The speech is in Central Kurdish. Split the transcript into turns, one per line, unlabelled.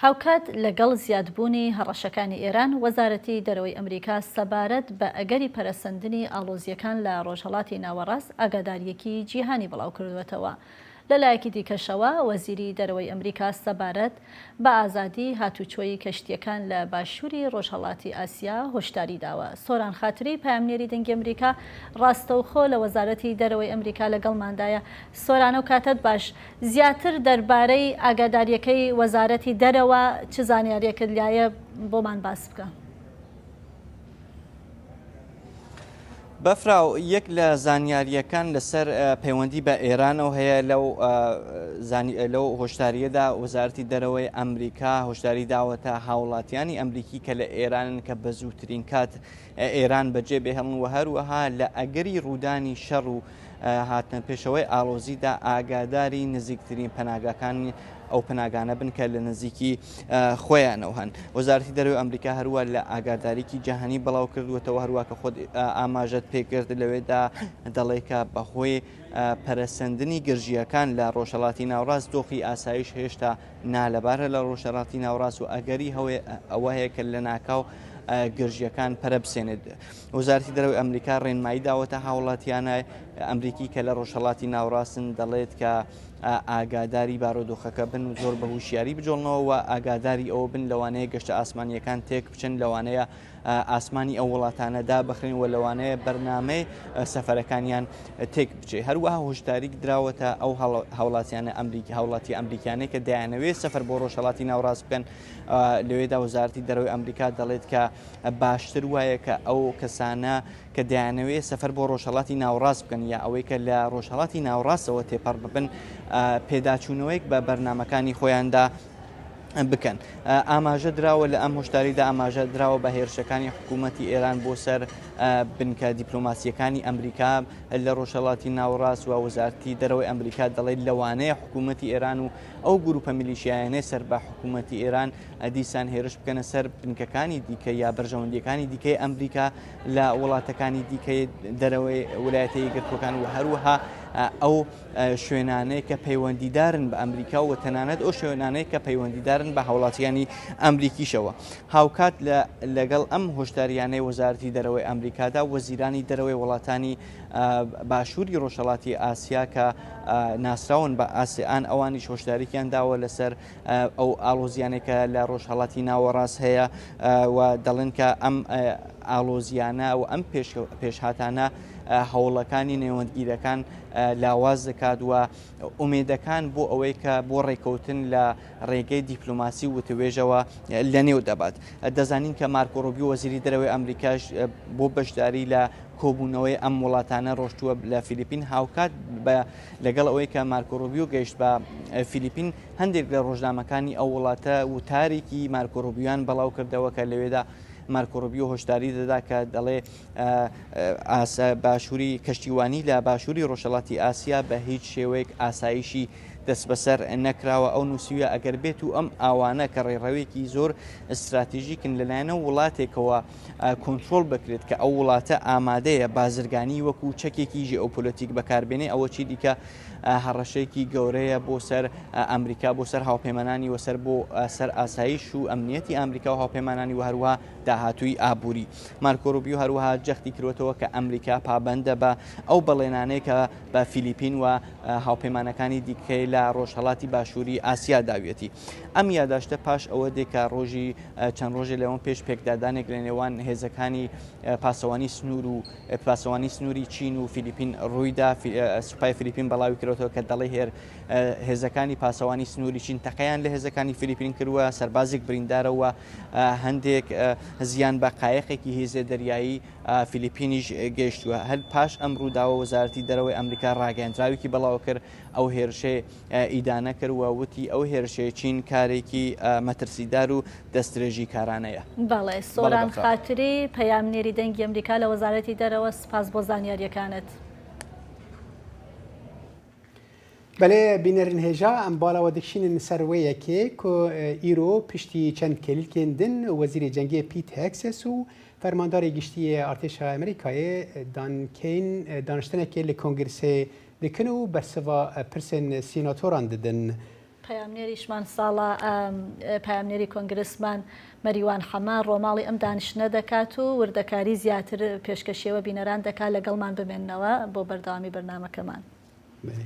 هاوکات لەگەڵ زیادبوونی هەڕەشەکانی ئێران، وەزارەتی دەرەوەی ئەمریکا سەبارەت بە ئەگەری پەرەسەندنی ئاڵۆزییەکان لە ڕۆژهەڵاتی ناوەڕاست ئاگادارییەکی جیهانی بڵاوکردووەتەوە. لەلایەکی دیکەشەوە، وەزیری دەرەوەی ئەمریکا سەبارەت بە ئازادی هاتوچۆی کەشتییەکان لە باشووری ڕۆژهەڵاتی ئاسیا هۆشداری داوە. سۆران خاتری، پەیامنێری دەنگی ئەمریکا ڕاستەوخۆ لە وەزارەتی دەرەوەی ئەمریکا لەگەڵماندایە. سۆران ئەو کاتەت باش. زیاتر دەربارەی ئاگادارییەکەی وەزارەتی دەرەوە چ زانیارییەکت لایە بۆمان باس بکە.
بەفراو، یەک لە زانیارییەکان لەسەر پەیوەندی بە ئێرانەوە هەیە لەو لەو هۆشدارییەدا وەزارەتی دەرەوەی ئەمریکا هۆشداری داوەتە هاوڵاتیانی ئەمریکی کە لە ئێرانن کە بە زووترین کات ئێران بەجێ بهێڵن و هەروەها لە ئەگەری ڕوودانی شەڕ و هاتنە پێشەوەی ئاڵۆزیدا ئاگاداری نزیکترین پەناگاکانی ئەو پەناگانە بن کە لە نزیکی خۆیانەوە هەن. وەزارەتی دەرەوەی ئەمریکا هەروە لە ئاگاداریکی جیهانی بڵاو کردووەتەوە هەروە کە خۆت ئاماژەت پێکرد لەوێدا دەڵێ کە بەهۆی پەرەسەندنی گرژییەکان لە ڕۆژهەڵاتی ناوڕاست دۆخی ئاسایش هێشتا نالەبارە لە ڕۆژهەڵاتی ناوڕاست و ئەگەری ئەوە هەیە کە لەناکاو گرژییەکان پەرە بسێنێت. وەزارەتی دەرەوەی ئەمریکا ڕێنمایی داوەتە هاوڵاتیانە ئەمریکی کە لە ڕۆژهەڵاتی ناوڕاستن دەڵێت کە ئاگاداری بارودۆخەکە بن و زۆر بە هوشیاری بجۆڵنەوە و ئاگاداری ئەوە بن لەوانەیە گەشتە ئاسمانیەکان تێک بچن لەوانەیە ئاسمانی ئەو وڵاتانە دابخرێن و لەوانەیە بەرنامەی سەفەرەکانیان تێک بچێت هەروەها هۆشداریک دراوەتە ئەو هاوڵاتیانە ئەمریکی هاوڵاتی ئەمریکانەی کە دەیانەوێت سەفەر بۆ ڕۆژهەڵاتی ناوڕاست بکەن لەوێدا وەزارەتی دەرەوەی ئەمریکا دەڵێت کە باشتر وایە کە ئەو کەسانە کە دەیانەوێت سەفەر بۆ ڕۆژهەڵاتی ناوەڕاست بکەن یا ئەوەی کە لە ڕۆژهەڵاتی ناوەڕاستەوە تێپەڕ ببن پێداچوونەوەیەک بە بەرنامەکانی خۆیاندا بکەن. ئاماژە دراوە لە ئەم هۆشداریدا ئاماژە دراوە بە هێرشەکانی حکوومەتی ئێران بۆ سەر بنکە دیپلۆماسیەکانی ئەمریکا لە ڕۆژهەڵاتی ناوەڕاست و وەزارەتی دەرەوەی ئەمریکا دەڵێت لەوانەیە حکوومەتی ئێران و ئەو گروپە میلیشیایانەی سەر بە حکوومەتی ئێران دیسان هێرش بکەنە سەر بنکەکانی دیکە یا بەرژەوەندیەکانی دیکەی ئەمریکا لە وڵاتەکانی دیکەی دەرەوەی ولایەتە یەکگرتووەکان و هەروەها ئەو شوێنانەی کە پەیوەندیدارن بە ئەمریکا و تەنانەت ئەو شوێنانەی کە پەیوەندیدارن بە هاوڵاتیانی ئەمریکیشەوە. هاوکات لەگەڵ ئەم هۆشداریانەی وەزارەتی دەرەوەی ئەمریکادا وەزیرانی دەرەوەی وڵاتانی باشووری ڕۆژهەڵاتی ئاسیا کە ناسراون بە ئاسیان ئەوانیش هۆشداریکیان داوە لەسەر ئەو ئاڵۆزیانەی کە لە ڕۆژهەڵاتی ناوەڕاست هەیە و دەڵێن کە ئەم ئاڵۆزیانە و ئەم پێشهاتانە هەوڵەکانی نێوەندگیرەکان لاواز دەکات و ئومێدەکان بۆ ئەوەی کە بۆ ڕێکەوتن لە ڕێگەی دیپلۆماسی و وتوێژەوە لەنێو دەبات. دەزانین کە مارکۆ ڕوبیۆ وەزیری دەرەوەی ئەمریکاش بۆ بەشداری لە کۆبوونەوەی ئەم وڵاتانە ڕۆشتووە لە فیلیپین هاوکات بە لەگەڵ ئەوەی کە مارکۆ ڕوبیۆ گەیشت بە فیلیپین هەندێک لە ڕۆژنامەکانی ئەو وڵاتە وتارێکی مارکۆ ڕوبیۆیان بەڵاو کردەوە کە لەوێدا مارکۆ ڕوبیۆ هۆشداری دەدا کە دەڵێ باشووری کەشتیوانی لە باشووری ڕۆژهەڵاتی ئاسیا بە هیچ شێوەیەک ئاسایشی دەستبەسەر نەکراوە ئەو نووسیویە ئەگەر بێت و ئەم ئاوانە کە ڕێڕەوێکی زۆر استراتیژیکن لەلایەنە وڵاتێکەوە کۆنترۆڵ بکرێت کە ئەو وڵاتە ئامادەیە بازرگانی وەکو چەکێکی ژێئۆپۆلەتیک بەکاربێنێ ئەوە چی دیکە هەڕەشەیەکی گەورەیە بۆ سەر ئەمریکا بۆ سەر هاوپەیمانانی و سەر بۆ سەر ئاسایش و ئەمنیەتی ئەمریکا و هاوپەیمانانی و هەروەها داهاتووی ئابووری. مارکۆ روبیو هەروەها جەختی کردووەتەوە کە ئەمریکا پابەندە بە ئەو بەڵێنانەی کە بە فیلیپین و هاوپەیمانەکانی دیکەی لە ڕۆژهەڵاتی باشووری ئاسیا داویەتی. ئەم یاداشتە پاش ئەوە دێ کە ڕۆژی چەند ڕۆژێ لەوە پێش پێکدادانێک لە نێوان هێزەکانی پاسەوانی سنوور و پاسەوانی سنووری چین و فیلیپین ڕوویدا، سوپای فیلیپین بەڵاوی کردووەتەوە کە دەڵێ هێر هێزەکانی پاسەوانی سنووری چین تەقەیان لە هێزەکانی فیلیپین کردووە، سەربازێک بریندارە و هەندێک زیان بە قایقێکی هێزە دەریایی فیلیپینیش گەیشتووە. هەر پاش ئەم ڕووداوە وەزارەتی دەرەوەی ئەمریکا ڕاگەیەندراوێکی بەڵاو کرد ئەو هێرشەی ئیدانە کرد و وتی ئەو هێرشەی چین کارێکی مەترسیدار و دەستدرێژیکارانەیە.
بەڵێ سۆران خاتری، پەیامنێری دەنگی ئەمریکا لە وەزارەتی دەرەوە، سپاس بۆ زانیارییەکانت.
بەلێ بینەرن هێژا ئەم باڵەوە دکشینن سەر وێ یەکێ ک ئیرۆ پشتی چەند کێلیلکێن دن وەزیرێ جەنگێ پیت هێگسێس و فەرماندارێ گشتیێ ئارتێشا ئەمریکایێ دان کەین دانشتنەکێ لە کۆنگرسێ دکن و بەرسڤا پرسێن سیناتۆران ددن.
پەیامنێریشمان ساڵە پەیامنێری کۆنگرسمان مەریوان حەمە ڕۆماڵی ئەم دانیشتنە دەکات و وردەکاری زیاتر پێشکەشیەوە بینەران دەکات، لەگەڵمان بمێننەوە بۆ بەردەوامی بەرنامەکەمان.